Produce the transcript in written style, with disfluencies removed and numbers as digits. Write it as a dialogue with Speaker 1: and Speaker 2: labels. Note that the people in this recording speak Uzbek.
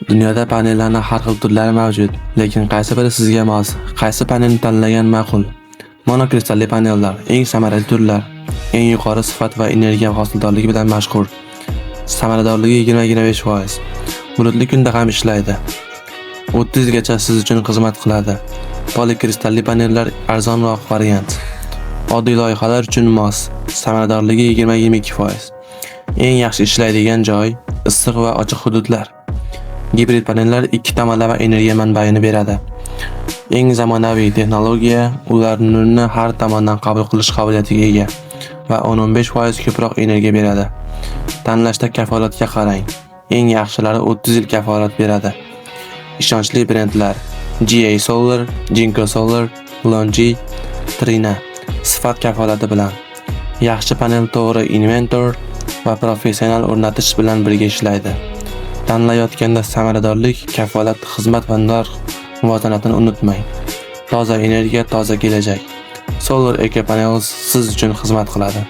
Speaker 1: Dunyoda panellarning har xil turlari mavjud, lekin qaysi biri sizga mos? Qaysi panelni tanlagan ma'qul? Monokristalli panellar eng samarali turlar, eng yuqori sifat va energiya hosildorligi bilan mashhur. Samaradorligi 20-25%. Bulutli kunda ham ishlaydi. 30 yilgacha siz uchun xizmat qiladi. Polikristalli panellar arzonroq variant. Oddiy loyihalar uchun mos. Samaradorligi 20-22%. Eng yaxshi ishlaydigan joy issiq va ochiq hududlar. Gibrid panellar ikki tomonlama energiya manbaini beradi. Eng zamonaviy texnologiya ular nurni har tomondan qabul qilish qobiliyatiga ega va 10-15% ko'proq energiya beradi. Tanlashda kafolatga qarang. Eng yaxshilari 30 yil kafolat beradi. Ishonchli brendlar: GA Solar, Jinko Solar, Longi, Trina sifat kafolati bilan. Yaxshi panel to'g'ri inventor va professional o'rnatish bilan birga ishlaydi. Tanlayotganda samaradorlik, kafolat, xizmat va narx muvozanatini unutmang. Toza energiya, toza kelajak. Solar Eco Panels siz uchun xizmat qiladi.